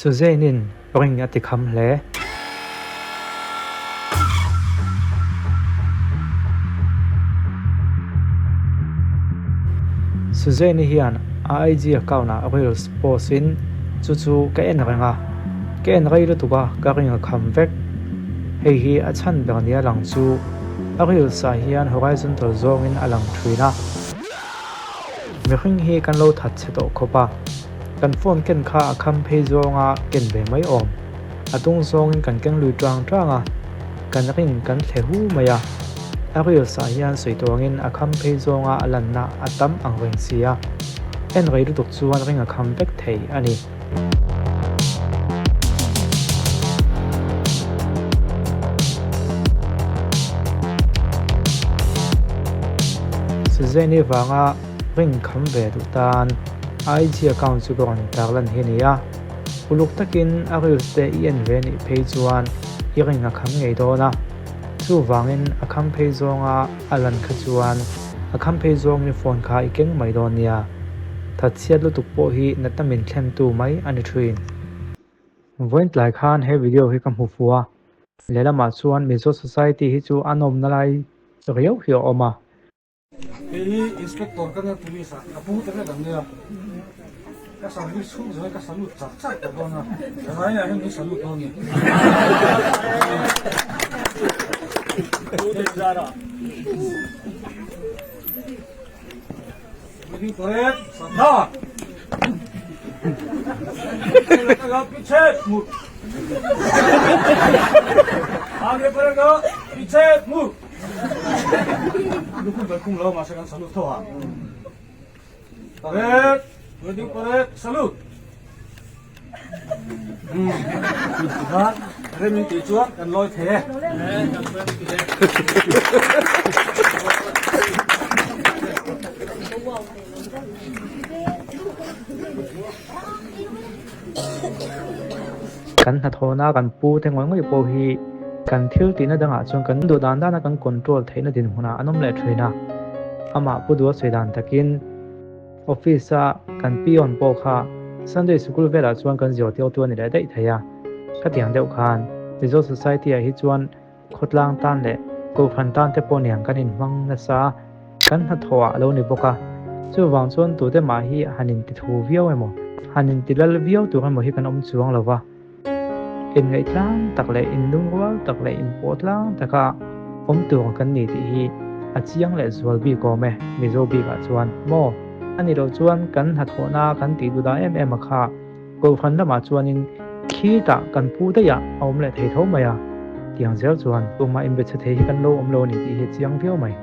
Suzanne-in ring a ti kham hle. Suzanne-i hian a IG account-ah reels post-in chu chu ka en reng a, ka en rei lutuk a, ka ring a kham vek. Hei hi a chhan ber nia lang chu a reels-ah hian horizontal zawngin a lang thin a. Mihring hi kan lo that chhe tawh khawp a, kan phone ken kha a kham phei zawnga ken ve mai awm. A tung zawngin kan keng lui tang tang a, kan ring kan thle hu mai a. A reels ah hian sawi tuangin a kham phei zawnga a lanna a tam ang reng si a, en rei lutuk chuan ring a kham vek thei a ni. Suzanne-i vanga ring kham ve duh tan IG account chu ka rawn tarlan hi a ni a, uluk takin a reels te i en ve nih phei chuan i ring a kham ngei dawn a, chuvangin a kham phei zawnga a lan kha chuan a kham phei zawngin phone kha i keng mai dawn nia. Thatchhiat lutuk pawh hi natna min thlentu mai a ni thin. Vawiin tlai khan he video hi ka hmu fuh a, lehlamah chuan Mizo Society hi chu a nawmna lai riau hi a awm a. Kei hi Inspector ka nia Police ah ka pu te vek ang nia, ka service chhung zawh hi ka salute char char tawh dawn a, ka ngai ah hian min salute dawn ni. Kan hnathawhna kan pu te ngawih ngawih pawh hi kan thil tihna dangah chuan kan duh dan dana kan control theihna dinhmunah an awm leh thin a. Amah pu duh a sawi dan takin office a kan peon pawh kha Sunday sikul velah chuan kan zirtir tu a ni leh daih thei a. Khatiang deuh khan Mizo society ah hi chuan Khawtlang tan leh Kohhran tan te pawh niang kan inhmang nasa a, kan hnathawh ah a lo ni bawk a. Chuvang chuan tute mah hi han inti thu viau emaw, han inti lal viau tur emaw hi kan awm chuang lo va. Inngaih tlang tak leh inlungrual tak leh inpawh tlang taka awm tur kan ni tih hi a chiang leh zual bik awm e, Mizo bikah chuan maw? A nih loh chuan kan hnathawhna kan tih duhdah em em a kha. Kohhran lamah chuanin khitah kan pu daih ah a awm leh thei tho mai a, tiang zel chuan tumah inbe chhe thei hi kan lo awm lo a ni tih hi a chiang viau mai.